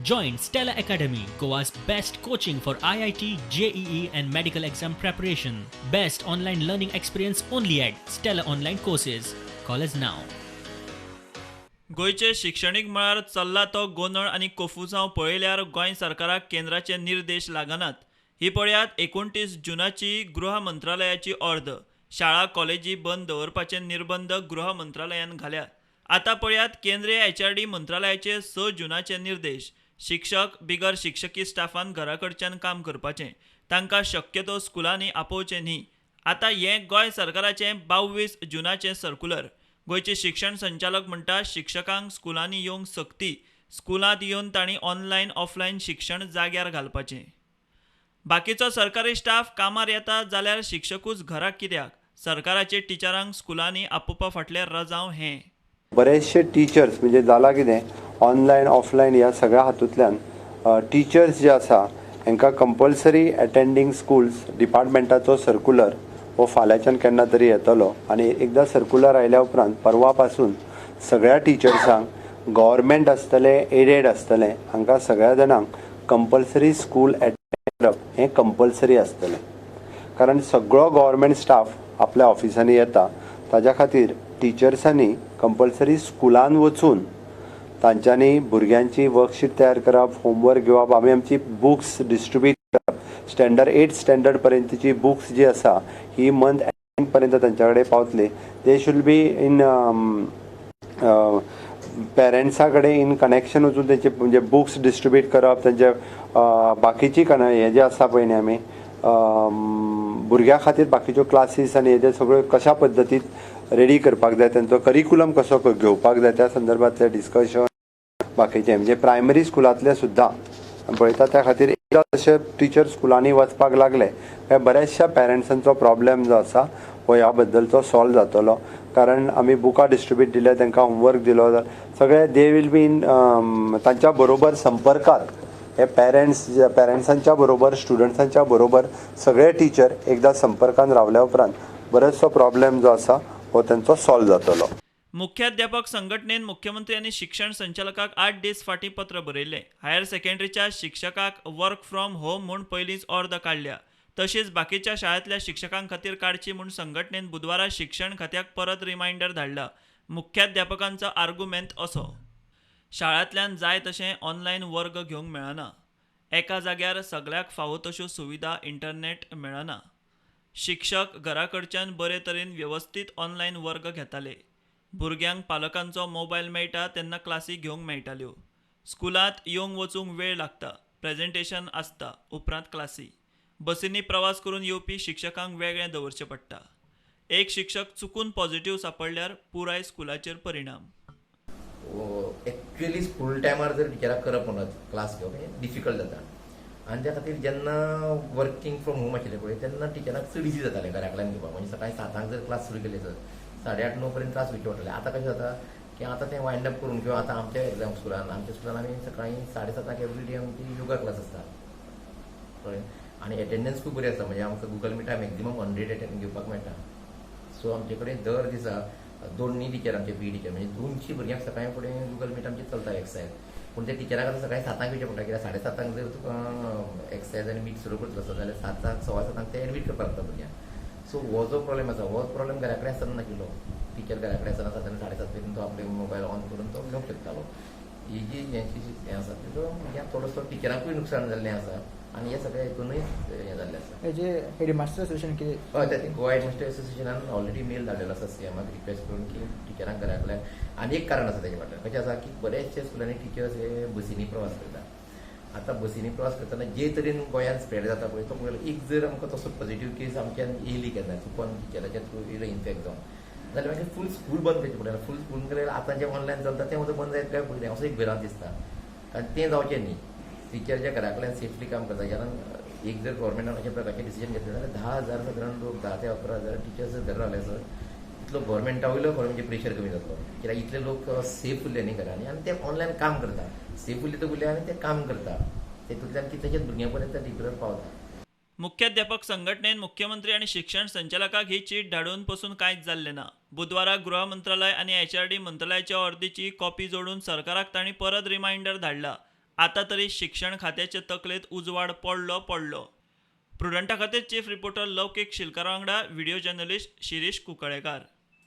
Join Stella Academy, Goa's best coaching for IIT, JEE, and medical exam preparation. Best online learning experience only at Stella Online Courses. Call us now. गोंयचे शिक्षणीक मळार चल्ला तो गोंदळ आनी कोफुसांव पळयल्यार गोंय सरकाराक केंद्राचे निर्देश लागनात. ही पळयात 29 जुनाची गृह मंत्रालयाची ऑर्द. शाळा कॉलेजी बंद दवरपाचे निर्बंध गृह मंत्रालयान घाल्यात. आतां पळयात केंद्रीय एचआरडी मंत्रालयाचे 6 जुनाचे निर्देश. शिक्षक बिगर शिक्षकी स्टाफान घरा कडच्यान काम करपाचें, तांकां शक्यतो स्कुलांनी आपोवचें न्ही. आतां हें गोंय सरकाराचें 22 जुनाचें सर्कुलर. गोंयचे शिक्षण संचालक म्हणटा शिक्षकांक स्कुलांनी येवंक सक्ती, स्कुलांत येवन तांणी ऑनलायन ऑफलायन शिक्षण जाग्यार घालपाचें. बाकीचो सरकारी स्टाफ कामार येता जाल्यार शिक्षकूच घराक कित्याक? सरकाराचे टिचरांक स्कुलांनी आपोवपा फाटलें रजांव हें. बरेचशे टिचर्स म्हणजे जाला कितें, ऑनलायन ऑफलायन ह्या सगळ्या हातूंतल्यान टिचर्स जे आसा हांकां कंपल्सरी अटेंडींग स्कुल्स डिपार्टमेंटाचो सर्कुलर हो फाल्यांच्यान केन्ना तरी येतलो आनी एकदां सर्कुलर आयल्या उपरांत परवा पासून सगळ्या टिचर्सांक गव्हर्मेंट आसतलें, एडेड आसतलें, हांकां सगळ्या जाणांक कंपल्सरी स्कूल एटेंड करप हें कंपल्सरी आसतलें. कारण सगळो गव्हर्मेंट स्टाफ आपल्या ऑफिसांनी येता, ताज्या खातीर टिचर्सांनी कंपल्सरी स्कुलान वचून तांच्यांनी भुरग्यांची वर्कशीट तयार करप, होमवर्क घेवप, आमी आमची बुक्स डिस्ट्रिब्यूट करप. स्टँडर्ड 8 स्टँडर्ड पर्यंतची बुक्स जी आसा ही मंथ एंड पर्यंत तांच्या कडेन पावतली. They should be in पेरंट्सा कडेन इन कनेक्शन वचून तेंचे म्हणजे बुक्स डिस्ट्रिब्यूट करप, तेंचे बाकीची हें जें आसा पळय न्ही आमी भुरग्यां खातीर बाकीच्यो क्लासीस आनी हेजे सगळ्यो कशा पद्दतीन रेडी करपाक जाय, तेंचो करिकुलम कसो घेवपाक जाय, त्या संदर्भातलें डिस्कशन बाकीचें म्हणजे प्रायमरी स्कुलांतलें सुद्दां पळयता. त्या खातीर एकदां तशें टिचर स्कुलांनी वचपाक लागले काय बऱ्याचशा पेरंट्सांचो प्रॉब्लेम जो आसा हो ह्या बद्दलचो सॉल्व जातलो. कारण आमी बुकां डिस्ट्रिब्यूट दिले, तांकां होमवर्क दिलो, सगळे they will be in तांच्या बरोबर संपर्कात. हे पेरंट्स पेरंट्सांच्या बरोबर स्टुडंट्सांच्या बरोबर सगळे टिचर एकदां संपर्कान रावल्या उपरांत बरोचसो प्रॉब्लेम जो आसा हो तेंचो सॉल्व जातलो. मुख्याध्यापक संघटनेन मुख्यमंत्री आनी शिक्षण संचालकाक 8 दीस फाटीं पत्र बरयल्लें. हायर सेकंडरीच्या शिक्षकाक वर्क फ्रॉम होम म्हूण पयलींच ऑर्द काडल्या, तशीच बाकीच्या शाळांतल्या शिक्षकां खातीर काडची म्हूण संघटनेन बुधवारा शिक्षण खात्याक परत रिमायंडर धाडला. मुख्याध्यापकांचो आर्गुमेंत असो, शाळांतल्यान जाय तशें ऑनलायन वर्ग घेवंक मेळना, एका जाग्यार सगळ्याक फावो तश्यो सुविधा इंटरनेट मेळना, शिक्षक घरा कडच्यान बरे तरेन वेवस्थीत ऑनलायन वर्ग घेताले, भुरग्यांक पालकांचो मोबायल मेळटा तेन्ना क्लासी घेवंक मेळटाल्यो, स्कुलांत येवंक वचूंक वेळ लागता, प्रेजेंटेशन आसता, उपरांत क्लासी, बसींनी प्रवास करून येवपी शिक्षकांक वेगळें दवरचें पडटा, एक शिक्षक चुकून पॉझिटिव्ह सापडल्यार पुराय स्कुलाचेर परिणाम. एक्चुअली स्कूल टायमार जर टिचराक करप म्हणत क्लास घेवप हें डिफिकल्ट जाता आनी त्या खातीर जेन्ना वर्किंग फ्रॉम होम आशिल्लें पळय तेन्ना टिचराक चड इजी जातालें घरा कडल्यान घेवपाक. म्हणजे सकाळी 7 जर क्लास सुरू केले तर 8:30 9 पर्यंत क्लास घेवचे पडटाले. आतां कशें जाता की आतां तें वायंड अप करून किंवा आतां आमच्या एग्जाम स्कुलान आमच्या स्कुलान आमी सकाळी 7:30 एवरी डे आमची योगा क्लास आसता, कळ्ळें, आनी एटेंडन्स खूब बरी आसता. म्हणजे आमकां गुगल मिटार मॅक्झिमम 100 एटेंड घेवपाक मेळटा. सो आमचे कडेन दर दिसा 2 टिचर आमचे पी टिचर म्हणजे 200 भुरग्यांक सकाळी फुडें गुगल मीट आमचे चलता एक्सरसायज. पूण त्या टिचराक आतां सकाळी 7 येवचें पडटा, कित्याक 7:30 जर तुका एक्सरसायज आनी मीट सुरू करतलो आसता जाल्यार 7, 7:15 ते एडमीट करपाक लागता भुरग्यांक. सो हो जो प्रॉब्लेम आसा हो प्रॉब्लेम घरा कडेन आसतना नाशिल्लो. टिचर घरा कडेन आसतना 7 7:30 मेरेन तो आपले मोबायल ऑन करून तो घेवंक शकतालो. ही जी हें आसा तेजो भुरग्यांक थोडोसो टिचरांकूय नुकसाण जाल्लें आसा आनी हे सगळें हितूनय हें जाल्लें आसा. हेजे हेडमास्टर एसोसिएशन कितें? हय, ते गोवा हेडमास्टर एसोसिएशनान ऑलरेडी मेल धाडलेलो आसा सीएमाक रिक्वेस्ट करून की टिचरांक घरा कडल्यान. आनी एक कारण आसा तेजे फाटल्यान कशें आसा की बरेचशे स्कुलांनी टिचर्स हे बसींनी प्रवास करता. आतां बसींनी प्रवास करतना जे तरेन गोंयांत स्प्रेड जाता पळय तो पळय एक जर आमकां तसो पॉझिटिव्ह केस आमच्यान येयली केन्ना चुकोन टिचराच्या थ्रू येयलो इन्फेक्ट जावन जाल्यार मागीर फूल स्कूल बंद करचें पडटलें. फूल स्कूल केल्यार आतां जें ऑनलायन चलता तें सुद्दां बंद जायत काय पळय असो एक भिरांत दिसता. कारण तें जावचें न्ही. टिचर ज्या घरा कडल्यान सेफली काम करता, कारण एक जर गव्हर्मेंटान अशा प्रकारचें डिसिजन घेतलें जाल्यार 10,000 सादारण लोक 10 ते 11,000 टिचर्स जर घरा रावले आसत तितलो गव्हर्मेंटा वयलो खरो म्हणजे प्रेशर कमी जातलो. कित्याक इतले लोक सेफ उरले न्ही घरांनी आनी ते ऑनलायन काम करता, सेफ उरले तर उरले आनी ते काम करता, तेतूंतल्यान कितलेशेच भुरग्यां पर्यंत रेगुलर पावता. मुख्याध्यापक संघटनेन मुख्यमंत्री आनी शिक्षण संचालकाक ही चीट धाडून पसून कांयच जाल्लें ना. बुधवारा गृह मंत्रालय आनी एचआरडी मंत्रालयाच्या अर्दीची कॉपी जोडून सरकाराक तांणी परत रिमायंडर धाडला. आतां तरी शिक्षण खात्याचे तकलेंत उजवाड पडलो पडलो. प्रुडंटा खातीर चीफ रिपोर्टर लौकीक शिलकारा वांगडा व्हिडियो जर्नलिस्ट शिरीष कुंकळेकार.